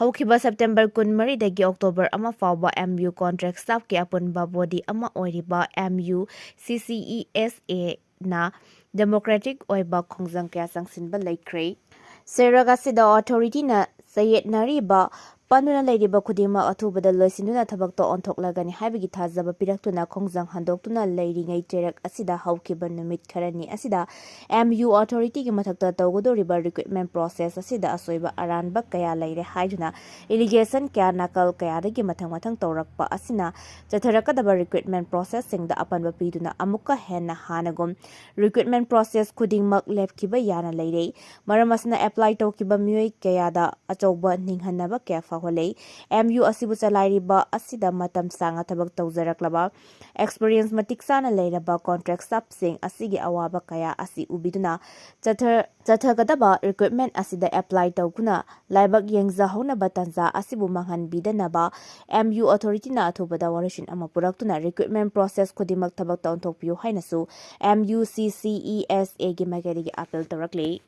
ꯍꯧꯈꯤꯕ September ꯀꯨꯟꯃꯔꯤꯗꯒꯤ October ꯑꯃ ꯐꯥꯎꯕ M U contract staff ꯀꯤ ꯑꯄꯨꯟꯕ body ꯑꯃ ꯑꯣꯏꯔꯤꯕ M U C C E S A ꯅ democratic ꯑꯣꯏꯕ ꯈꯣꯡꯖꯪ ꯀꯌꯥ ꯆꯪꯁꯤꯟꯕ ꯂꯩꯈ꯭ꯔꯦ꯫ ꯆꯩꯔꯛ ꯑꯁꯤꯗ authority ꯅ ꯆꯌꯦꯠꯅꯔꯤꯕ ꯄꯟꯗꯨꯅ ꯂꯩꯔꯤꯕ ꯈꯨꯗꯤꯡꯃꯛ ꯑꯊꯨꯕꯗ ꯂꯣꯏꯁꯤꯟꯗꯨꯅ ꯊꯕꯛꯇ ꯑꯣꯟꯊꯣꯛꯂꯒꯅꯤ ꯍꯥꯏꯕꯒꯤ ꯊꯥꯖꯕ ꯄꯤꯔꯛꯇꯨꯅ ꯈꯣꯡꯖꯪ ꯍꯟꯗꯣꯛꯇꯨꯅ ꯂꯩꯔꯤꯉꯩ ꯆꯩꯔꯛ ꯑꯁꯤꯗ ꯍꯧꯈꯤꯕ ꯅꯨꯃꯤꯠ ꯈꯔꯅꯤ ꯑꯁꯤꯗ M U authority ꯒꯤ ꯃꯊꯛꯇ ꯇꯧꯒꯗꯧꯔꯤꯕ recruitment process ꯑꯁꯤꯗ ꯑꯁꯣꯏꯕ ꯑꯔꯥꯟꯕ ꯀꯌꯥ ꯂꯩꯔꯦ ꯍꯥꯏꯗꯨꯅ allegation ꯀꯌꯥ ꯅꯥꯀꯜ ꯀꯌꯥꯗꯒꯤ ꯃꯊꯪ ꯃꯊꯪ ꯇꯧꯔꯛꯄ ꯑꯁꯤꯅ ꯆꯠꯊꯔꯛꯀꯗꯕ recruitment process ꯁꯤꯡꯗ ꯑꯄꯟꯕ ꯄꯤꯗꯨꯅ ꯑꯃꯨꯛꯀ ꯍꯦꯟꯅ ꯍꯥꯟꯅꯒꯨꯝ recruitment process ꯈꯨꯗꯤꯡꯃꯛ ꯂꯦꯞꯈꯤꯕ ꯌꯥꯅ ꯂꯩꯔꯦ꯫ ꯃꯔꯝ ꯑꯁꯤꯅ apply ꯇꯧꯈꯤꯕ ꯃꯤꯑꯣꯏ ꯀꯌꯥꯗ ꯑꯆꯧꯕ ꯅꯤꯡꯍꯟꯅꯕ ꯀꯌꯥ ꯐꯥꯎꯍꯜꯂꯦ꯫ M U ꯑꯁꯤꯕꯨ ꯆꯂꯥꯏꯔꯤꯕ ꯑꯁꯤꯗ ꯃꯇꯝ ꯁꯥꯡꯅ ꯊꯕꯛ ꯇꯧꯖꯔꯛꯂꯕ, experience ꯃꯇꯤꯛ ꯆꯥꯅ ꯂꯩꯔꯕ contract staff ꯁꯤꯡ ꯑꯁꯤꯒꯤ ꯑꯋꯥꯕ ꯀꯌꯥ ꯑꯁꯤ ꯎꯕꯤꯗꯨꯅ ꯆꯠꯊ-, ꯆꯠꯊꯒꯗꯕ recruitment ꯑꯁꯤꯗ apply ꯇꯧꯗꯨꯅ ꯂꯥꯏꯕꯛ ꯌꯦꯡꯖꯍꯧꯅꯕ ꯇꯥꯟꯖꯥ ꯑꯁꯤꯕꯨ ꯃꯥꯡꯍꯟꯕꯤꯗꯅꯕ M U authority ꯅ ꯑꯊꯨꯕꯗ ꯋꯥꯔꯣꯏꯁꯤꯟ ꯑꯃ ꯄꯨꯔꯛꯇꯨꯅ recruitment process ꯈꯨꯗꯤꯡꯃꯛ ꯊꯕꯛꯇ ꯑꯣꯟꯊꯣꯛꯄꯤꯌꯨ ꯍꯥꯏꯅꯁꯨ M U C C E S A ꯒꯤ ꯃꯥꯏꯀꯩꯗꯒꯤ appeal ꯇꯧꯔꯛꯂꯤ꯫